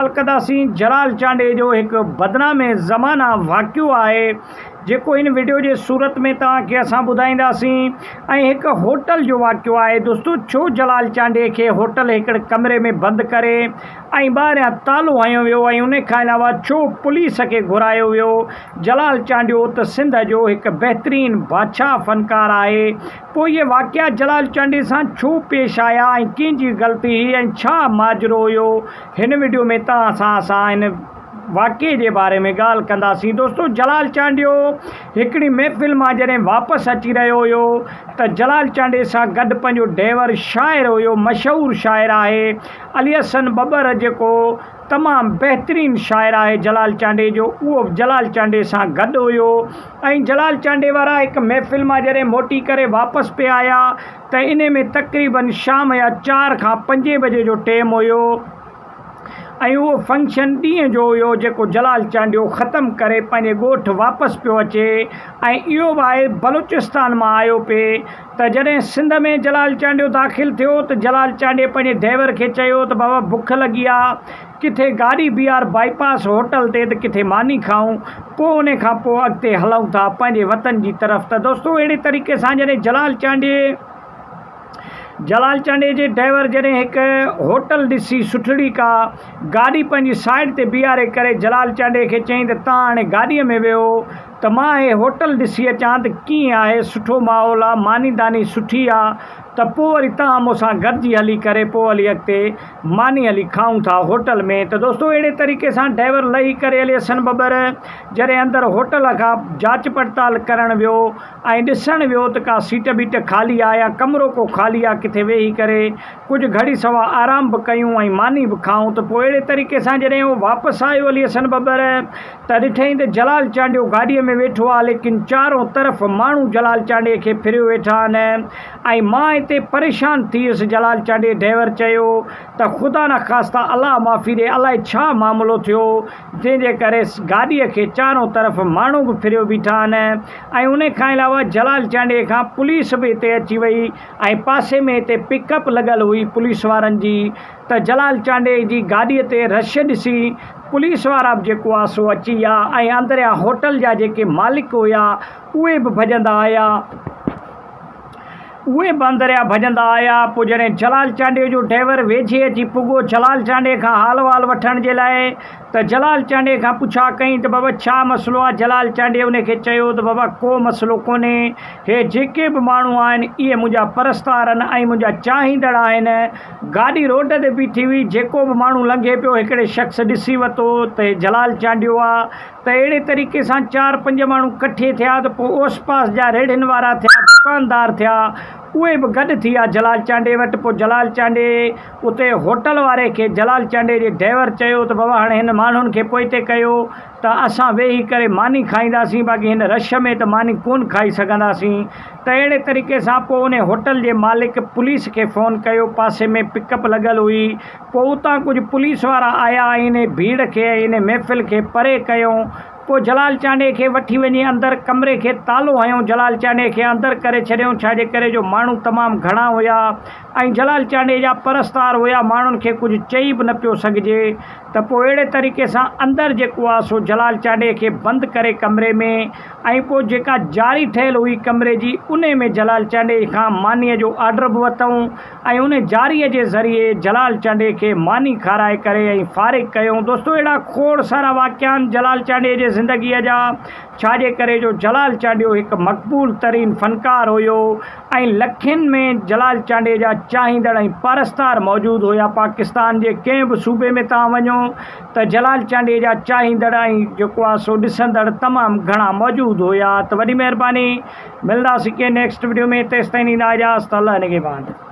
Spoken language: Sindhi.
ڳالهه ڪنداسين جلال چانڊيي جو هڪ بدنام زمانه واقعو آهي جيڪو هن وڊيو جي صورت ۾ توهان کي اسان ٻڌائينداسين ۽ هڪ هوٽل جو واقعو آهي دوستو ڇو جلال چانڊيي کي هوٽل هڪڙ ڪمري ۾ بند ڪري ۽ ٻاهريان تالو هنيو ويو ۽ ان کان علاوه ڇو پوليس کي گهرايو ويو جلال چانڊيو ته سنڌ جو هڪ بهترين بادشاهه فنڪار آهي پوء اهي واقعا جلال چانڊيي سان ڇو پيش آيا ۽ ڪنهن جي غلطي هئي ۽ ڇا ماجرو هيو هن وڊيو ۾ توهان سان اسان هن واقعي جي باري ۾ ڳالهه ڪنداسين دوستو جلال چانڊيو هڪڙي محفل مان جڏهن واپس اچي رهيو هيو ته جلال چانڊيي سان گڏ پنهنجو ڊيور شاعر هيو مشهور شاعر آهي علي حسن ٻٻر جيڪو تمام بهترين شاعر آهي جلال چانڊيي جو اهو به جلال چانڊيي سان گڏ هيو ۽ جلال چانڊيي وارا هڪ محفل مان جڏهن موٽي ڪري واپس پئي آيا ته انهي ۾ تقريبن شام يا چار کان پنجين بجي جو ٽيم هيو ۽ اهو فنڪشن ڏينهن جو هيو جيڪو جلال چانڊيو ختم ڪري پنهنجي ڳوٺ واپس پيو اچي ۽ اهو به آهي بلوچستان مان آيو پي ته جڏهن سنڌ ۾ جلال چانڊيو داخل ٿيو ته جلال چانڊيي پنهنجي ڊرائيور کي چيو ته بابا بک لڳي آ ڪٿي گاڏي بيهار بائي پاس هوٽل تي ته ڪٿي ماني کائون پوء انهي کان پوء اڳتي هلون ٿا پنهنجي وطن جي طرف ته دوستو اهڙي طريقي سان جڏهن جلال چانڊيي جلال چانڊيي جي ڊرائيور جڏهن هڪ هوٽل ڏسي سٺڙي ڪا گاڏي پنهنجي سائيڊ تي بيهاري ڪري جلال چانڊيي کي چيائين ته تان هاڻي گاڏيء ۾ ويهو ته مان هي هوٽل ڏسي اچان ته ڪيئن آهي سٺو ماحول آ ماني داني سٺي آ ته پوء وري تان مون سان گڏجي هلي ڪري پوء هلي اڳتي ماني هلي کائون ٿا هوٽل ۾ ته دوستو اهڙي طريقي سان ڊرائيور لهي ڪري علي حسن ٻٻر جڏهن اندر هوٽل کان جاچ پڙتال ڪرڻ ويو ۽ ڏسڻ ويو ته ڪا سيٽ بيٽ خالي آ يا ڪمرو ڪو خالي آ ڪٿي ويهي ڪري ڪجهه گهڙي سوا آرام به ڪيون ۽ ماني به کائون ته پوء اهڙي طريقي سان جڏهن هو واپس آيو علي حسن ٻٻر ته ڏٺائين ته جلال چانڊيو گاڏيء ۾ ويٺو آ ليڪن چارون طرف ماڻهو جلال چانڊيي کي ڦريو ويٺا آهن ۽ مان هتي پريشان ٿي ويس جلال چانڊيي ڊرائيور چيو ته خدا نخواسته الله معافي ڏي الائي ڇا معاملو ٿيو جنهن جي ڪري گاڏيء کي چارون طرف ماڻهو به ڦريو بيٺا آهن ۽ ان کان علاوه جلال چانڊيي کان پوليس به هتي اچي وئي ۽ پاسي ۾ هتي پڪ اپ لڳل هئي پوليس وارن جي ته جلال چانڊيي جي گاڏيء تي رش ڏسي پوليس وارا به جيڪو آ سو اچي ويا ۽ اندريان هوٽل جا جيڪي مالڪ هيا اهي به ڀڄندا آيا. اهي به اندريان ڀڄندا آيا. پوء جڏهن جلال چانڊيي جو ڊرائيور ويجهي اچي پڳو جلال چانڊيي کان حال احوال وٺڻ جي لاء ته جلال چانڊيي کان پڇا ڪئين ته بابا ڇا مسئلو آ؟ جلال چانڊيي ان کي چيو ته بابا ڪو مسئلو ڪونهي هي جيڪي به ماڻهو آهن اهي منهنجا پرستار آهن ۽ منهنجا چاهيندڙ آهن. گاڏي روڊ تي بيٺي هئي، جيڪو به ماڻهو لنگهي پيو، هڪڙي شخص ڏسي ورتو ته هي جلال چانڊيو آ ته اهڙي طريقي سان چار پنج ماڻهو ڪٺي ٿيا ته پوء اوس پاس جا ريڙهين وارا ٿيا، دڪاندار ٿيا، اهي به گڏ ٿي ويا جلال چانڊيي وٽ، پوء جلال چانڊيي اتي هوٽل واري کي جلال چانڊيي جي ڊرائيور چيو ته بابا هاڻي هن ماڻهن کي پوئتي ڪيو ته اسان ويهي ڪري ماني کائينداسين باقي هن رش ۾ ته ماني ڪونه کائي سگهنداسين ته اهڙي طريقي سان پوء انهي هوٽل جي مالڪ پوليس کي فون ڪيو پاسي ۾ پڪ اپ لڳل هئي پوء اتان ڪجهه پوليس وارا آيا ۽ انهي ڀيڙ کي ۽ انهي محفل کي پري ڪيو پوء جلال چانڊيي کي وٺي وڃي اندر ڪمري کي تالو هنيو جلال چانڊيي کي اندر ڪري ڇڏيو ڇاجي ڪري جو ماڻهو تمام گهڻا هيا ۽ جلال چانڊيي جا پرستار هيا ماڻهن کي ڪجهه چئي به نه پيو سگهجي ته پوء اهڙي طريقي سان اندر جيڪو آ سو جلال چانڊيي کي بند ڪري ڪمري ۾ ۽ پوء جيڪا جاري ٺهيل هئي ڪمري جي انهي ۾ جلال چانڊيي کان مانيء جو آرڊر به ورتائون ۽ انهي جاريء جي ذريعي جلال چانڊيي کي ماني کارائي ڪري ۽ فارغ ڪيائون دوستو اهڙا کوڙ سارا واقعا آهن جلال چانڊيي جي زندگيء جا ڇا جي ڪري جو جلال چانڊيو هڪ مقبول ترين فنڪار هيو ۽ لکين ۾ جلال چانڊيي جا چاهيندڙ ۽ پرستار موجود هيا پاڪستان جي ڪنهن به صوبي ۾ توهان وڃو ته جلال چانڊيي جا چاهيندڙ ۽ جيڪو آهي سو ڏسندڙ تمام گهڻا موجود هيا ته وڏي مهرباني ملنداسين ڪنهن نيڪسٽ وڊيو ۾ تيستائين ڏيندا اجازت الله نگهبان.